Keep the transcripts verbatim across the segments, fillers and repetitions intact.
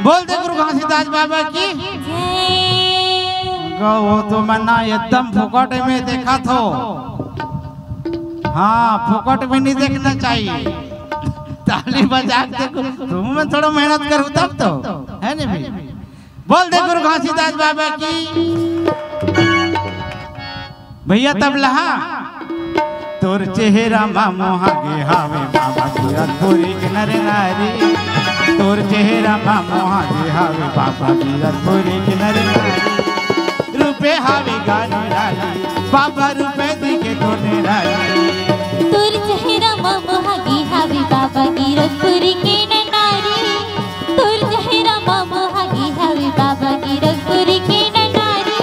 बोल दे गुरु घासीदास बाबा की। गो तो मना एकदम फोकट में देखा थो। हाँ, फोकट में नहीं देखना चाहिए। ताली बजा के देखो, तुम में थोड़ा मेहनत करो तब तो, है नहीं भाई? बोल दे गुरु घासीदास बाबा की। भैया तबला, हाँ। तोर चेहरा मा मोहा गे हावे बाबा गिरतपुरी के नर नारी। तोर चेहरा मा मोहा गे हावे बाबा गिरतपुरी के नर नारी। रूपे हावे गा निराली, बाबा रूपे दिखे तो निराली। तोर चेहरा मा मोहा गे हावे बाबा गिरतपुरी के नर नारी। तोर चेहरा मा मोहा गे हावे बाबा गिरतपुरी के नर नारी।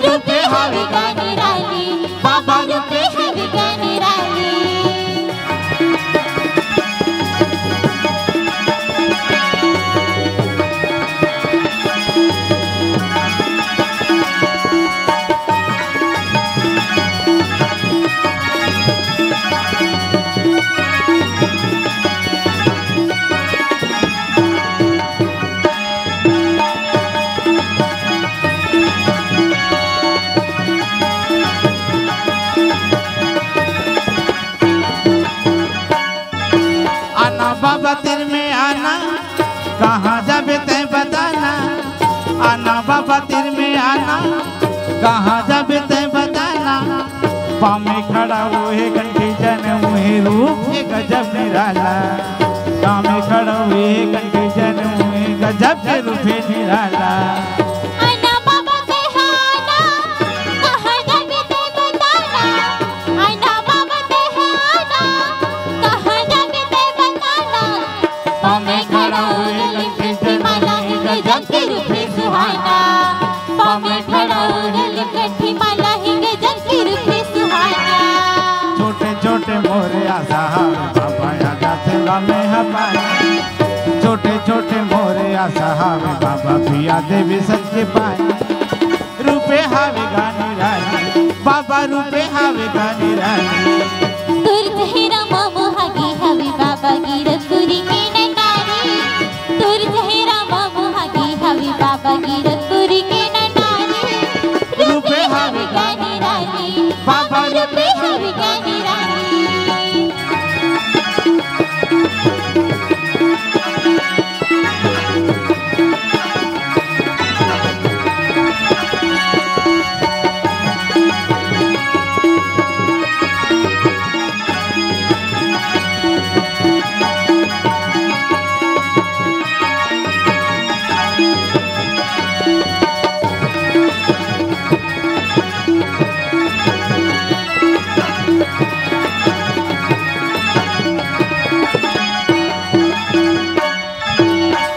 रूपे हावे गा निराली, बाबा रूपे हावे गा निराली। आना बाबा तीर में आना, कहाँ जाबे तैं बताना। आना बाबा तीर में आना, कहाँ जाबे तैं बताना। पाँव में खड़ा उहे कंठी जन, उहे रूप हे गजब निराला। पाँव में खड़ा उहे कंठी जन, उहे गजब के रूप हे निराला। आना बाबा तैं हा आना, कहाँ जाबे तैं बताना। आना बाबा तैं हा आना, कहाँ जाबे तैं बताना। पाँव में खड़ा उहे कंठी माला हे गजब के रूप हे सुहाना। पाँव में खड़ा उहे कंठी माला हे गजब के रूप हे सुहाना। छोटे छोटे मोर आसा हावे बाबा आ जाथे ला में हमारे। छोटे छोटे मोर आसा हावे बाबा पिया देबे सच्चे पाए। रूपे हावे गा निराली, बाबा रूपे हावे गा निराली। तोर चेहरा मा मोहा गे हावे बाबा गिरतपुरी के नर नारी। तोर चेहरा मा मोहा गे हावे बाबा गिरतपुरी के नर नारी। रूपे हावे गा निराली, बाबा रूपे हावे गा निराली।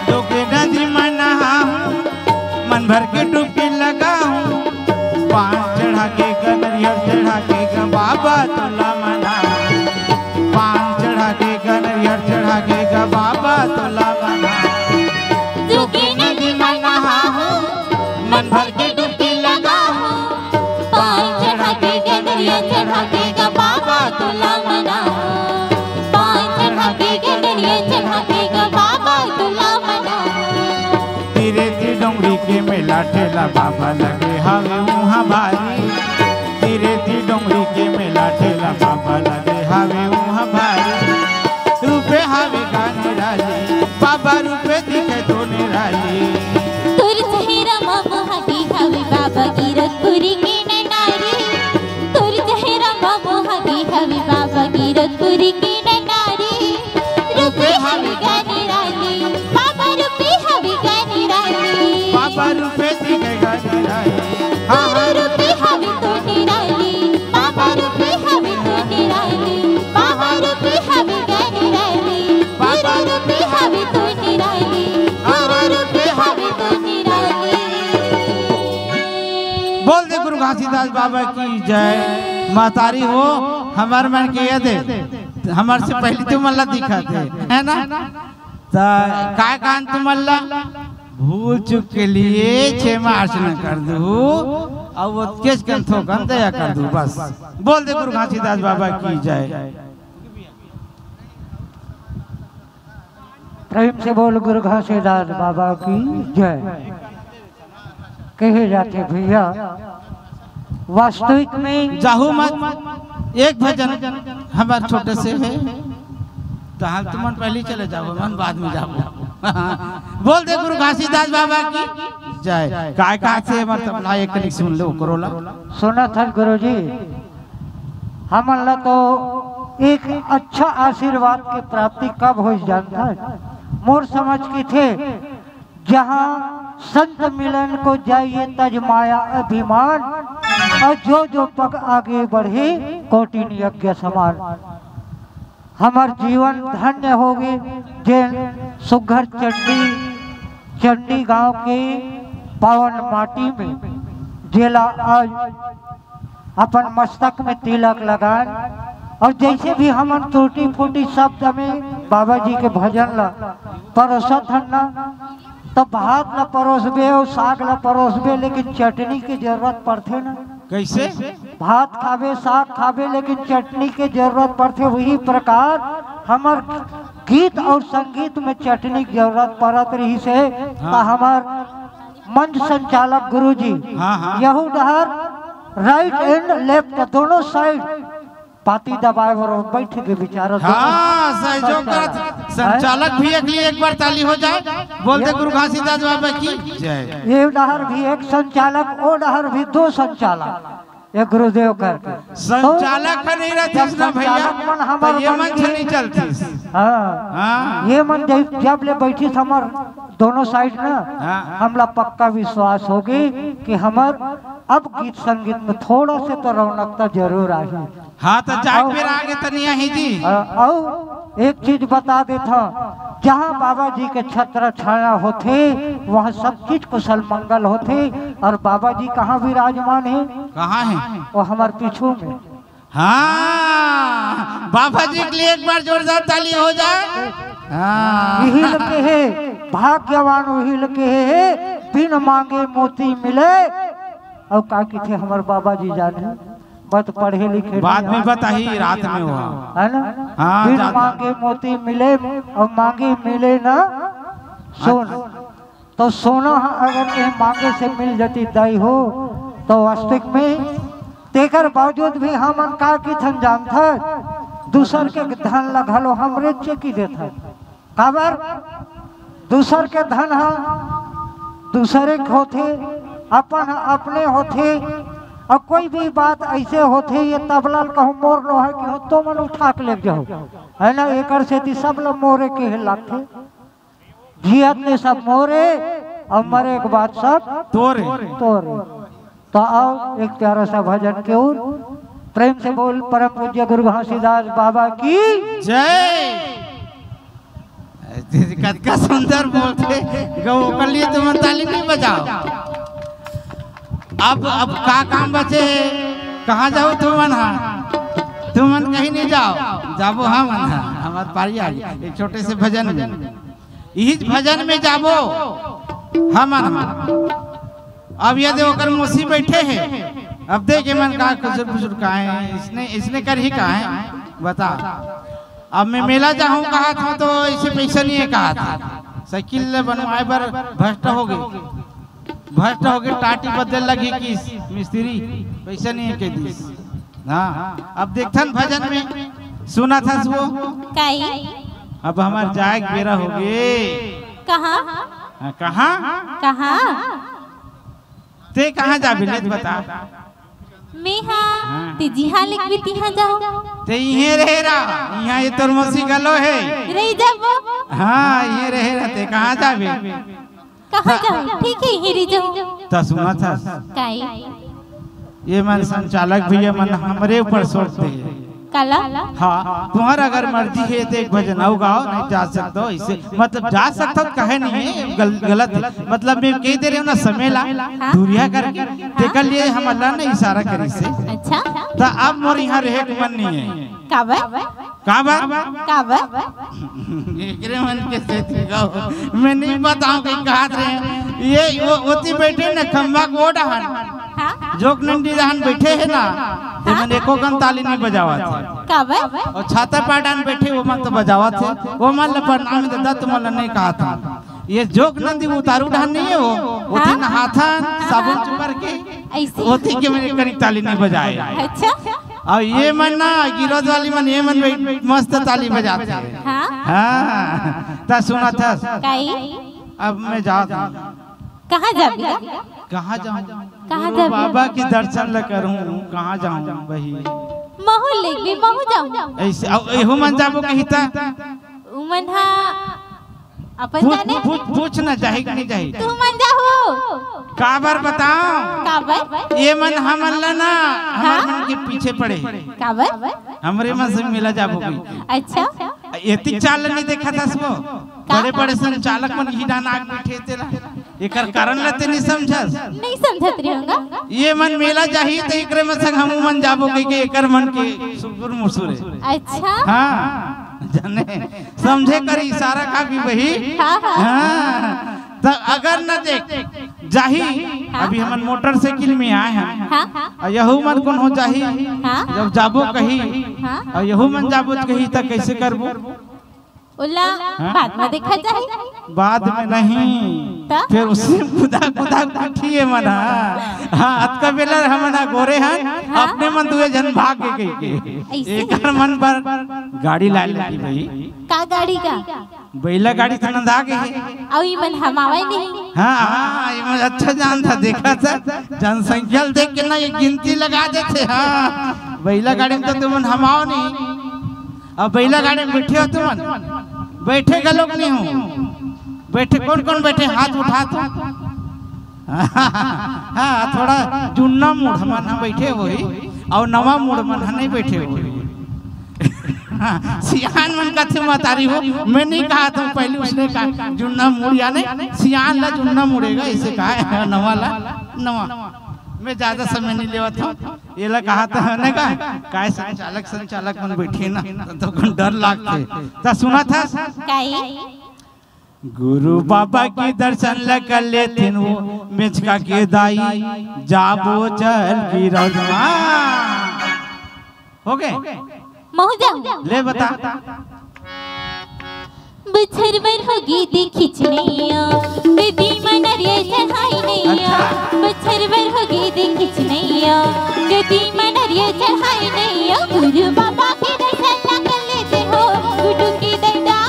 डोके नदी म नहाहूँ, मन भर के डुबकी लगाहूँ। पान चढ़ा के गा नरियर चढ़ा के गा बाबा तोला मनाहूँ। पान चढ़ा के गा नरियर चढ़ा के गा बाबा तोला मनाहूँ। डोके नदी म नहाहूँ, मन भर के डुबकी लगाहूँ। पान चढ़ा के गा नरियर चढ़ा के गा बाबा तोला मनाहूँ। पान चढ़ा के गा नरियर चढ़ा के गा बाबा तोला मनाहूँ। तीरे तीर डोंगरी के मेला ठेला बाबा लगे हावे उहाँ भारी। तीरे तीर डोंगरी के मेला ठेला बाबा लगे हावे उहाँ भारी। रूपे हावे गा निराली, बाबा रूपे दिखे तो निराली। तोर चेहरा मा मोहा गे हावे बाबा गिरतपुरी के नर नारी। तोर चेहरा मा मोहा गे हावे बाबा गिरतपुरी के नर नारी। रूपे हावे गा निराली, बाबा रूपे हावे गा निराली। बाबा रूपे दिखे गा निराली। हाँ, हाँ, रूपे हावे तो निराली। बाबा रूपे हावे तो निराली। बाबा रूपे हावे गा निराली। बाबा रूपे हावे तो निराली। बाबा रूपे हावे तो निराली। बोल दे गुरु घासीदास बाबा की जय। महतारी हो, हमर मन के ये दे, हमर से पहले तुमन ला दिखत हे, है ना? त काय कान तुमन ला? भूल चूक के लिए क्षमा याचना कर दू, अउ ओतकेच कन थोकन दया कर दू, बस। बोल दे गुरु घासीदास बाबा की जय। प्रेम से बोल गुरु घासीदास बाबा की जय। कहे जाथे भैया, वास्तविक में जाहू मत, एक भजन हमार छोटे से है, तो हम तुमन पहले चले जाओ, हम बाद में जाओ। बोल दे गुरु घासीदास बाबा की जय। काय कहा से हमार तबला एक कनिक सुन लो, करो ला। सुनत हन गुरु जी, हमन ला तो एक अच्छा आशीर्वाद के प्राप्ति कब होई जानत हस? मोर समझ के थे, जहाँ संत मिलन को जाइए तज माया अभिमान, और जो जो पग आगे बढ़े कोटिन यज्ञ समान। हमर जीवन धन्य होगे, जेन सुघर चंडी, चंडी गांव के पावन माटी में जेला आज अपन मस्तक में तिलक लगान। और जैसे भी हमन टूटी फूटी शब्द में बाबा जी के भजन ला परोसत हन ना, तो भात ला परोसबे और साग ला परोसबे, लेकिन चटनी की जरूरत पड़थे ना। कैसे? भात खाबे, साग खाबे, लेकिन चटनी के जरूरत पड़थे। वही प्रकार हमर गीत और संगीत में चटनी के जरूरत पड़त रही से, हाँ। तो हमर मंच संचालक गुरु जी, हाँ, हाँ। यहू डहर राइट एंड लेफ्ट दोनों साइड पाती दबाए बर बैठ के विचारत हाँ, दोनों सहयोग संचालक। करत। संचालक हैं? भैया के लिए एक बार ताली हो जाए। बोल दे ये गुरु घासीदास बाबा की जय। ये डहर भी एक संचालक, वो डहर भी दो संचालक, ये गुरुदेव करके। संचालक तो ह नहीं रहते जब ना भैया, संचालक मन तो हमर ये मन मन के नहीं चलती। हाँ। हाँ। ये मन जब, जब ले बैठी हमर दोनों साइड ना, हाँ। हमला पक्का विश्वास होगी कि हमर अब गीत संगीत में थोड़ा से तो रौनकता जरूर आही। हाँ, तो जाग और फिर आगे तनी आही जी। अ, और एक चीज बता देत हूँ, जहाँ बाबा जी के छत्र छाया होथे, वहाँ सब चीज कुशल मंगल होथे। और बाबा जी कहाँ विराजमान है? कहाँ है? वो हमार पीछू में। हाँ, बाबा जी के लिए एक बार जोरदार ताली हो जाए। हाँ। यही लगे है, भाग्यवान वही लगे है, बिन मांगे मोती मिले। और का किथे हमार बाबा जी जाने, बत पढ़े लिखे बाद नहीं में है। बताही, रात में हुआ। है ना? हाँ, बिन जाता। मांगे मोती मिले और मांगे मिले ना सोन। तो सोना ह अगर कहीं मांगे से मिल जाती दाई हो, तो वास्तविक में तेकर बावजूद भी हमन का किथन जानथन, दूसर के धन ला घलो हमरे चेकी देथन। काबर? दूसर के धन ह दूसरे के होथे, अपन ह अपने होथे। और कोई भी बात ऐसे होथे, ये तबला ल कहूँ मोर लो है कि हो, तो मन उठा के ले जाओ, है ना? एकर सेती सब ल मोरे के हे लागथे। जियत ले सब मोरे और मरे के बाद सब तोरे। तोरे। तो आओ एक प्यारा सा भजन के ओर। प्रेम से बोल परम पूज्य गुरु घासीदास बाबा की जय। कतका सुंदर बोलथे गो, ओकर लिए तुमन ताली नहीं बजाओ। अब, अब का काम बचे हे? कहाँ जाओ तुमन हा? तुमन कहीं नहीं जाओ, जाबो हमन हा। हमार पारी आ गई एक छोटे से भजन में। इही भजन में जाबो हमन हा। अब ये दे ओकर मौसी बैठे हे, अब देख एमन का खुसुर फुसुर का है, इसने, इसने कर ही का है, बता। अब मैं मेला जाहूँ कहा था तो इसे पैसा नहीं है कहा था, साइकिल ले बनवाए बर भ्रष्ट हो गई, भ्रष्ट हो गई, टाटी बदल लगी किस मिस्त्री, पैसा नहीं है कह दिस। हाँ, अब देखथन भजन में सुना था वो। काई? अब हमार जाए के बेरा हो गए। कहाँ? हाँ, कहाँ? कहाँ? ते कहाँ जाबे ले बता। मैं हा हाँ। ते जिहाँ लिखबे तिहाँ जाओ। ते इहे रहे रा, इहाँ ये तोर मौसी गलो है। रही जाबो। हाँ, ये रहे रा, ते कहाँ जाबे? कहाँ जाओ? ठीक है, इहे रही जाओ। त सुना था। काई? ये मन संचालक भैया मन हमरे ऊपर सोच दे। काला? हाँ, तुम्हारा अगर मर्जी है तो एक भजन अउ गाओ, नहीं जा सकते हो इसे, मतलब जा सकते हो कहे नहीं है, गल-, गलत है। मतलब मैं कह दे रहे हूँ ना समय ला, हाँ। दूरिया करके, हाँ। तेकर लिए हम अल्लाह ने इशारा करी से। अच्छा। तो अब मोर यहाँ रहे के मन नहीं है। काबर? काबर? काबर? एकरे मन के से गाओ। मैं नहीं बताऊँ कि कहा रहे हैं। ये वो, ओती बैठे ना खम्बा गोड़ हन। जोग नंदी जहान बैठे हे ना, ते मन एको कन ताली नहीं बजावत हे। काबर? अउ छाता पार डाहन बैठे, वो मन तो बजावत हे। वो मन ल प्रणाम ददा, तुमन ल नहीं कहत हन। ये जोग नंदी उतारू डाहन नहीं हे वो, ओती हाँ? नहाथन, साबुन हाँ। चुपर के, ऐसे? ओती के मन एक कनिक ताली नहीं बजाए। अच्छा। अउ ये मन ना, गिरोध वाली मन, ये मन भी मस्त ताली बजात हे। हाँ? हाँ, त सुनत हस। काई? अब मैं जात हूँ। कहाँ जाबे? कहाँ जाऊँ? कहाँ गुरु जाबे? बाबा के दर्शन ल करूँ, कहाँ जाऊँ बही? महू लेगबे, महू जाऊँ। ऐसे, अउ एहू मन जाबो कही त? उमन हा अपन पूछ, जाने। पूछ, पूछ ना, जाही कि नहीं जाही? तू मन जाहू। काबर बताओ? काबर? ये मन हमन ला ना, हमर हाँ? मन के पीछे पड़े। काबर? हमरे मन से मिला जाबो कही। अच्छा। एती चाल नहीं देखत हस वो? का? बड़े-बड़े संचालक मन ही डाना आग बैठे तेला। एकर कारण ला ते नहीं समझस। नहीं समझत रहूंगा। ये मन मेला जाही त एकरे मन संग हमू मन जाबो कहि के एकर मन के सुकुर मुसुर हे। अच्छा। हाँ, जाने समझे कर इशारा का भी वही। हाँ, हाँ। हाँ। त अगर न देख जाही, हाँ। अभी हमन मोटरसाइकिल में आए हन। हाँ। अउ यहू मन कोनो जाही, हाँ। जब जाबो कही, हाँ। अउ यहू मन जाबो कही, त कैसे करबो? ओला हाँ? बाद में देखा जाही। बाद में नहीं, त? फिर उसे कुदा कुदा कुटिए मन हा। हाँ, अतका बेला हमन हा गोरे हन, हाँ? अपने मन दुए झन भाग गे कहि के। ऐसे? एकर मन बर गाड़ी ला लेती भाई। का गाड़ी का? बैला गाड़ी तो नंदा गे हे। अउ ई मन हमावय नहीं। हाँ, हाँ, ये मन अच्छा जानत हे, देखत हे, जनसंख्या ल देख के ना ये गिनती लगा देथे। हाँ, बैला गाड़ी में तो तुमन हमाव नहीं। अब बैला गाड़ी में बैठे हो तुमन? बैठे घलोक नहीं हो। बैठे, कौन कौन बैठे, हाथ उठा तो। हाँ, थोड़ा जुन्ना मूड़ मन हा बैठे होही, अउ नवा मूड़ मन हा नहीं बैठे होही। सियान मन कथे मतारी हो, मैं नहीं कहा था, पहले उसने कहा, जुन्ना मूड़ यानी सियान ला जुन्ना मुड़ेगा, इसे कहा है, नवा ला नवा। मैं ज्यादा समय नहीं लेवत हूँ, ये ला कहा था, ने का, काय संचालक, संचालक मन बैठे ना, तो डर लागथे। त सुनत हस? काई? गुरु बाबा के दर्शन ल कर लेथिन वो मेचका के दाई, जाबो चल गिरौदमा। हो गे? महू जाहूँ। ले बता। बछर बर हो गे देखिच नैया, बेदी म नरियर चढ़ाई नैया। अच्छा। बछर बर हो गे देखिच नैया, बेदी म नरियर चढ़ाई नैया। गुरु बाबा के दर्शन ला कर लेते हो, गुड्डू के ददा,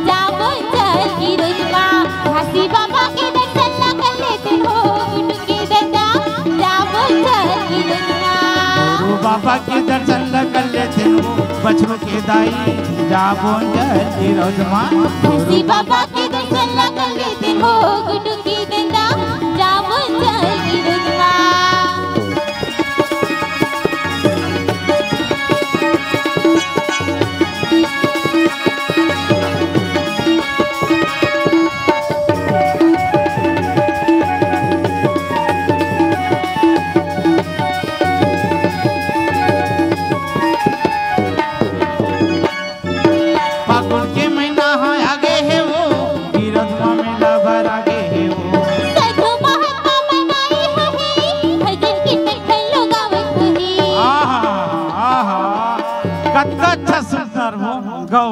जाबो चल गिरौदमा। झांसी बाबा के दर्शन ला कर लेते हो, गुड्डू के ददा, जाबो चल गिरौदमा। गुरु बाबा के दर्शन ला कर लेते हो, बछरू के दाई, जाबो चल गिरौदमा। झांसी बाबा के दर्शन ला कर लेते हो, गुड्डू के ददा, जाबो चल गिरौदमा। फागुन के महीना ह आगे हे वो, गिरौदमा मेला बर आगे हे वो। साधु महात्मा मन आए हवे, भजन कीर्तन घलो गावत होही। आहा, आहा, कतका अच्छा सुंदर हो गौ।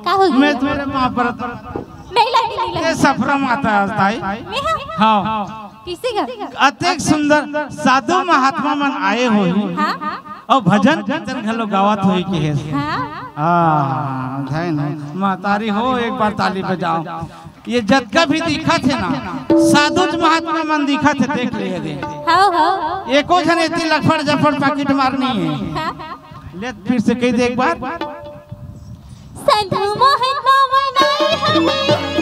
का हो मैं गया? तोरे महाभारत नहीं लागी, नहीं लागी। ये सफरा माता आज ताई। मैं हाँ। हाँ। किसे का? अतेक सुंदर साधु महात्मा मन आए होही। हाँ। अउ भजन कीर्तन घलो गावत होही के हे। हाँ। हाँ, धन हो। महतारी हो, एक बार ताली बजाओ। ये जतका भी दिखत हे ना, साधु महात्मा मन दिखत हे, देख लिए दे। हाँ, हाँ। एको झन एती लफड़ जफड़ पाकिट मार नहीं हे। हाँ। ले, फिर से कहि दे एक बार। साधु महात्मा मन आए हवे,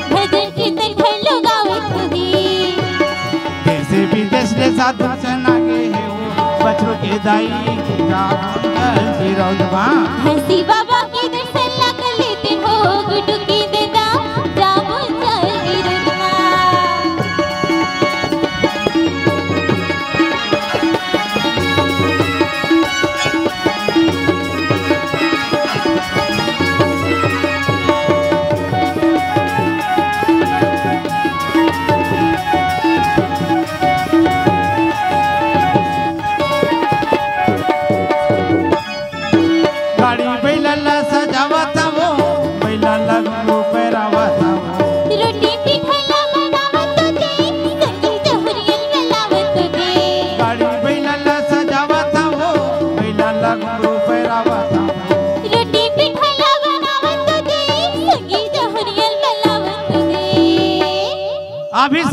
भजन कीर्तन घलो गावत होही। देश विदेश ले साधु जन आगे हे वो, बछरू के दाई, जाबो चल गिरौदमा। झांसी बाबा के दर्शन ला कर लेते हो, गुड्डू के ददा, जाबो चल गिरौदमा।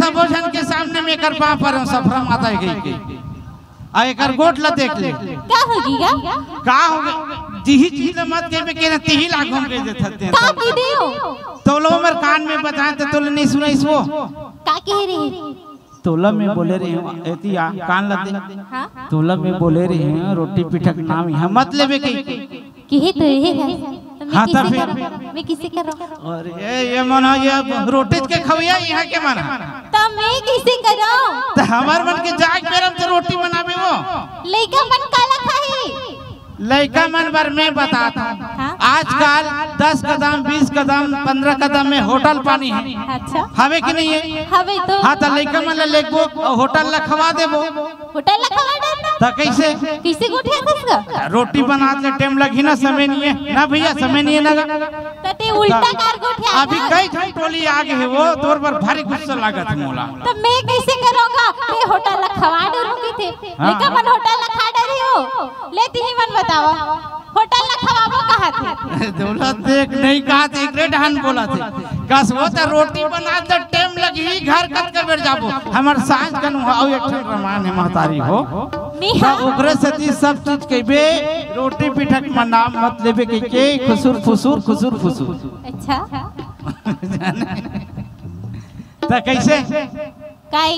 सबो झन के सामने में एकर पाँव परंव सफरा माता के, के। अउ एकर गोठ ला देख ले। का होगे गा? का होगे? जिही चीज ला मत कहिबे के ना, तिही ला घूम के देथत ते। का कहि देव? तोला ओमर कान में बताएंव त तोला नइ सुनाइस वो। का कहे रहे? तोला में बोले रहेंव, एती आ, कान ला दे। हाँ? तोला में बोले रहेंव, रोटी पीठा के नाम इहाँ मत लेबे कहिके। किहे तो ये है। तो मैं हाँ, तो किसे फिर? करूँ? मैं किसे करूँ? अरे, ये, ये मन ह, ये रोटी के खवइया इहाँ के मन ह। तो मैं किसे करूँ? तो हमर मन के जाए के बेरा म तो रोटी बनाबे वो। लइका मन काला खाही? लइका मन बर मैं बतात हँव। हाँ? आजकल दस कदम, बीस कदम, पन्द्रह कदम में होटल पानी हे। अच्छा। हवे कि नहीं हे? हवे तो। हाँ, तो लइका मन ला लेगबो अउ होटल ला खवा देबो। होटल ला खवा डरना। त कइसे? कइसे गोठियाथस गा? रोटी बनात ले टाइम लगही ना, समय नइ हे ना भइया, समय नइ हे ना गा। त ते उल्टा कार गोठिया अभी ना। कई ठन टोली आगे हे वो, तोर बर भारी गुस्सा लागत हे मोला। त मैं कइसे करँव गा? ते होटल ला खवा डरहूँ कहिथे। हाँ, लइका हाँ। मन होटल ला खा डरही हो। ले तिही मन बतावा। होटल ला खवाबो कहत हे। तोला देख नहीं कहत, एकरे डहन बोलत हे। कस वो त रोटी बनात ले टाइम लगही, घर कतका बेर जाबो। हमर साँझ कन उहाँ अउ एक ठन रमायन हे महतारी हो। नहीं त हाँ। ओकरे सेती सब चीज कहिबे, रोटी पीठा के नाम मत लेबे कहिके, खुसुर फुसुर, खुसुर फुसुर। अच्छा। त कइसे? काई?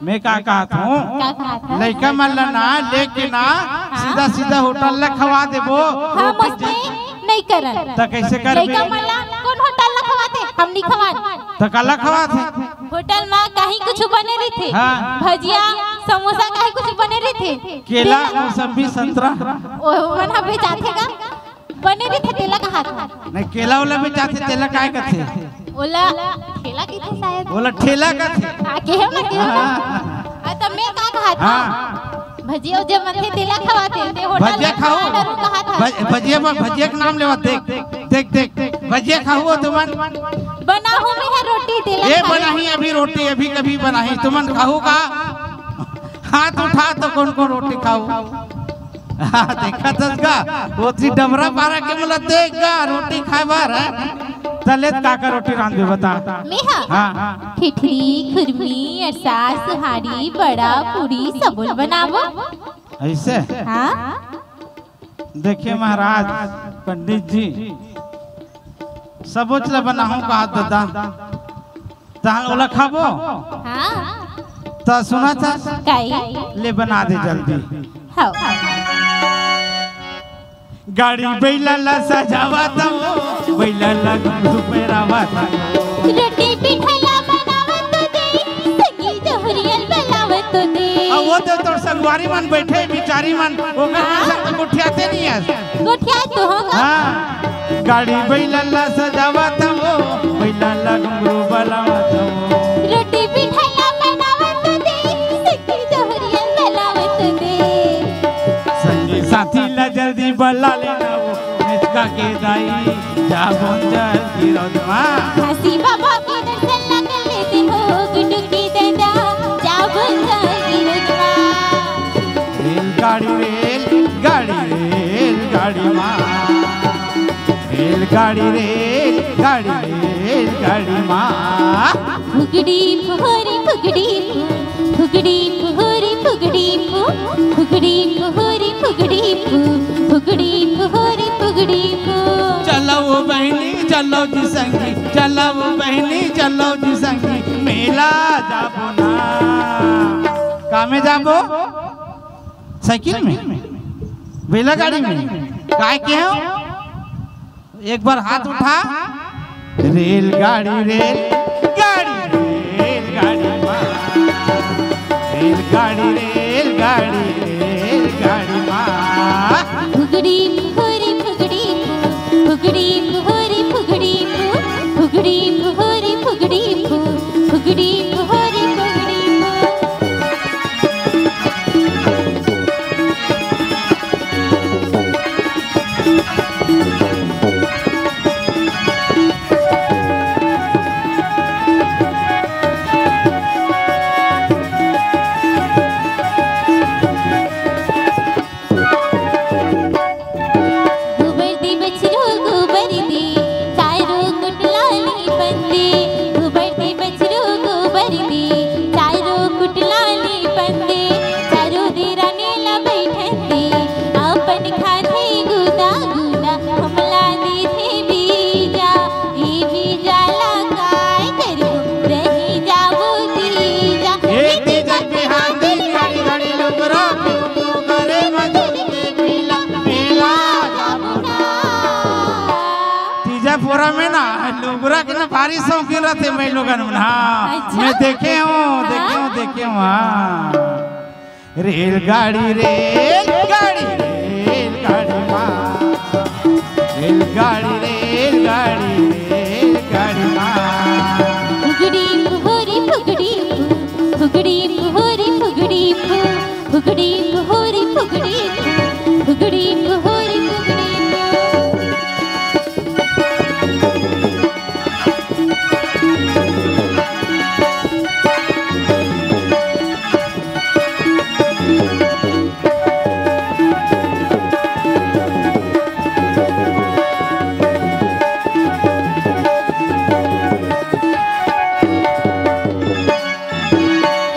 मैं का कहत हँव? का कहत हस? लइका मन ला ना लेके ना, हाँ। सीधा सीधा होटल ला खवा देबो। हम रोटी ओसने नइ करन। त कइसे करबे? लइका मन ला कोन होटल ला खवाथे? हम नइ खवान। त काला खवाथे? होटल म कहीं कुछ बने रहिथे। हाँ। भजिया, समोसा कहीं कुछ बने रहिथे। केला, तेला मौसम्बी, संतरा। ओ, मन ह बेचाथे गा? बने रहिथे, तेला कहत हँव। नहीं, केला ओला बेचाथे, तेला काय कथे? ओला ठेला कथे शायद। ओला ठेला कथे। हाँ, केहेंव ना, केहेंव ना। हाँ। हाँ, त मैं का कहत हँव? हाँ। भजिया उजिया बनथे, तेला खवाथे, ते होटल भजिया में खाहू? खवा डरहूँ कहत हस। भज-, भजिया म-, भजिया के नाम लेवत, देख, देख, देख, देख। भजिया खाहू हो तुमन? बनाहूँ मैं ह रोटी, तेला ए, खाहू। बनाही अभी रोटी, अभी कभी बनाही। तुमन खाहू का? हाथ उठा तो कोन कोन रोटी खाहू? हाँ, देखत हस गा, ओती डबरा पारा के मोला देख गा, रोटी खाए बर, हैं? तले का का रोटी रांधबे बता। मैं ह? हाँ। खिचड़ी, खुरमी, अरसा, सुहारी, बड़ा, पूरी, सबो ल बनाबो। अइसे? हाँ। देखिए महाराज, पंडित जी, सबोच ल बनाहूँ का ददा। तहन ओला खाबो? हाँ। त सुनत हस? काई? ले बना दे जल्दी। हाँ। गाड़ी बइला ला सजावत हँव, बइला ला घुंघरू पहिरावत हँव। रोटी पिठा ला बनावत दे, संगी जहुरियन बलावत दे। अब वो तो तोर संगवारी मन बइठे, बिचारी मन, ओकर हाँ। पइसा तो गोठियाते नइ हस। गोठिया तो होगा। हाँ। गाड़ी बइला ला सजावत हँव, बइला ला घुंघरू बलावत हँव। रोटी पिठा ला बनावत दे, सिक्की जहुरियन बलावत दे। संगी साथी ला जल्दी बला लेना वो, मिसका के दाई, जाबो जल्दी रौदमा। काशी बाबा के दर्शन ला कर लेते हो, गुड्डू के दादा, जाबो जल्दी रौदमा। रेलगाड़ी, रेलगाड़ी, रेलगाड़ी मा। रेलगाड़ी, रेलगाड़ी, रेलगाड़ी मा। फुगड़ी फुहरी फुगड़ी फु, फुगड़ी फुहरी फुगड़ी फु, फुगड़ी फुहरी फुगड़ी फु, फुगड़ी फुहरी फुगड़ी फु। चलो बहिनी, चलो जी संगी, चलो बहिनी, चलो जी संगी, मेला जाबो ना। का में जाबो? साइकिल में? बैलगाड़ी में? काय केहेंव? एक बार हाथ उठा। रेलगाड़ी, रेलगाड़ी, रेलगाड़ी मा। रेलगाड़ी, रेलगाड़ी, रेलगाड़ी मा। फुगड़ी फुगड़ी फुगड़ी फु, फुगड़ी फुगड़ी फुगड़ी फु, फुगड़ी फुगड़ी फुगड़ी फु, फुगड़ी फुगड़ी फुगड़ी फु। गोबर दे बछरू गोबर दे, चारों गुट लाली बंदे। गोबर भारी शौकीन रहिथे मैं लोगन मन। हाँ, अच्छा? मैं देखे हूँ, देखे हूँ, देखे हूँ। हाँ। रेलगाड़ी, रेलगाड़ी, रेलगाड़ी माँ। रेलगाड़ी, रेलगाड़ी, रेलगाड़ी माँ। फुगड़ी फुगड़ी फुगड़ी फु, फुगड़ी फुगड़ी फुगड़ी फु, फुगड़ी फुगड़ी फुगड़ी फु, फुगड़ी फुगड़ी फुगड़ी फु।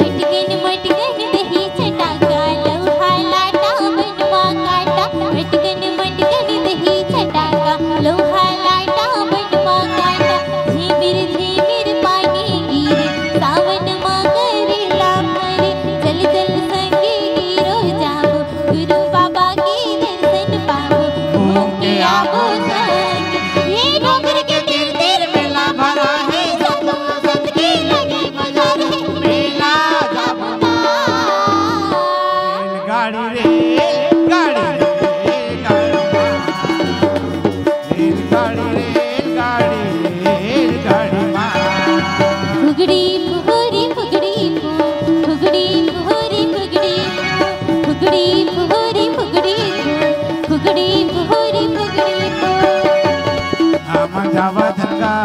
मटकन मटकन दही चटाका, लोहा लाटा बनमा काटा। मटकन मटकन दही चटाका, लोहा लाटा बनमा काटा। झिमिर झिमिर पानी गिरे, सावन मा करेला भरे। चल चल संगी गिरो जाबो, गुरु बाबा के दर्शन पाबो। घूम के आबो संग, ये डोंगर के तीर तीर मेला भरा हे। सतगुरु संत के लगे बजा रहे, मेला जाबो ना। रेलगाड़ी, रेलगाड़ी, रेलगाड़ी, रेलगाड़ी, रेलगाड़ी, रेलगाड़ी माँ। फुगड़ी फुगड़ी फुगड़ी फु, फुगड़ी फुगड़ी फुगड़ी फु, फुगड़ी फुगड़ी फुगड़ी फु, फुगड़ी फुगड़ी फुगड़ी फु। हम जावत गा,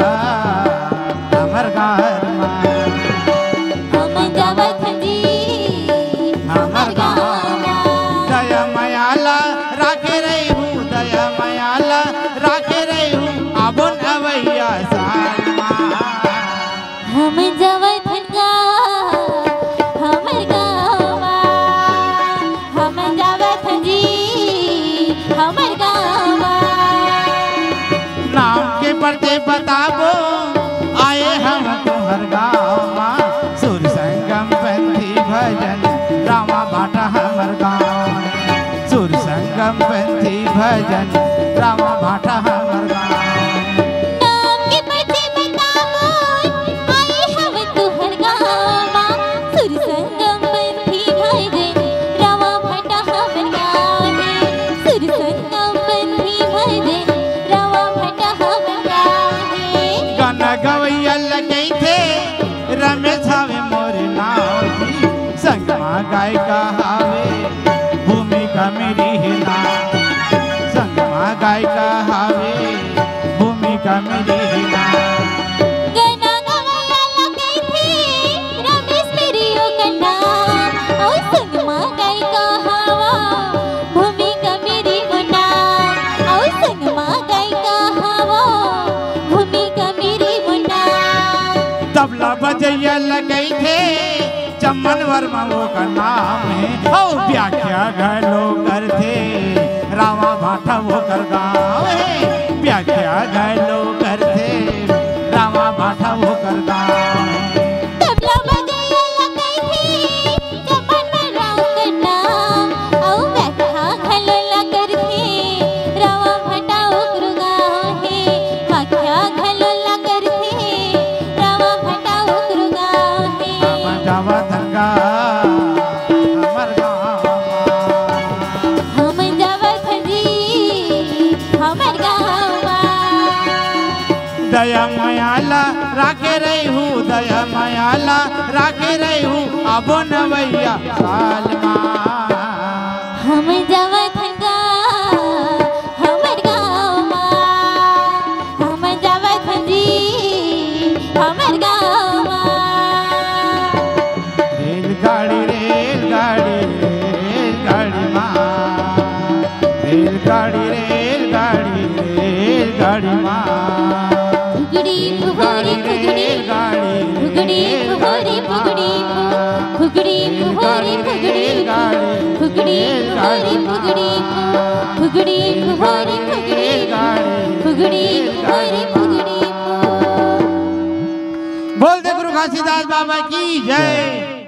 हमर घर मा। हम जावत जी, हमर गाँव मा। दया मयाला राखे रही हूँ, दया मयाला राखे रही हूँ, आबोन अवैया साल मा। हम जावत हन गा, हमर गाँव मा। हम जावत हन जी, हमर गाँव मा। नाम के परते बताबो, आए हम तुहर गाँव मा। सुर संगम पंथी भजन, रामा भाटा हमर गाँव। सुर संगम पंथी भजन, रामा भाटा हमर गाँव। नाम के परते बताबो, आए हम तुहर गाँव मा। सुर संगम पंथी भजन, रामा भाटा हमर गाँव हे। सुर संगम पंथी भजन, रामा भाटा हमर गाँव हे। गाना गवैया ल कहिथे, रमेश हवे मोर नाव जी। संग मा गायिका हवे, भूमिका मेरी हे ना। संग मा गायिका हवे, भूमिका मेरी हे ना। गाना गवैया ल कहिथे, रमेश मेरी ओकर नाम। अउ संग मा गायिका हवा, भूमिका मेरी मोर नाम। अउ संग मा गायिका हवा, भूमिका मेरी मोर नाम। तबला बजैया ल कहिथे, चमन वर्मा ओकर नाम हे। अउ व्याख्या घलो करथे, रामा भाटा ओकर गाँव हे। व्याख्या घलो करथे, रामा भाटा ओकर गाँव हे। तबला बजैया ल कहिथे, चमन वर्मा ओकर नाम। अउ व्याख्या घलो ल करथे, रामा भाटा ओकर गाँव हे। व्याख्या घलो ल करथे, रामा भाटा ओकर गाँव हे। हम जावत हन गा, हमर गाँव मा। हम जावत हन जी, हमर गाँव मा। दया मयाला राखे रही हूँ, दया मयाला राखे रही हूँ, आबोन अवैया साल मा। हम जावत हन गा, हमर गाँव मा। हम जावत हन जी, हमर गाँव मा। रेलगाड़ी, रेलगाड़ी, रेलगाड़ी माँ। रेलगाड़ी, रेलगाड़ी, रेलगाड़ी माँ। फुगड़ी फुगड़ी फुगड़ी, फुगड़ी फुगड़ी फुगड़ी फु, फुगड़ी फुगड़ी फुगड़ी फु, फुगड़ी फुगड़ी फुगड़ी फु, फुगड़ी फुगड़ी फुगड़ी फु, फुगड़ी फुगड़ी फुगड़ी फु। बोल दे गुरु घासीदास बाबा की जय।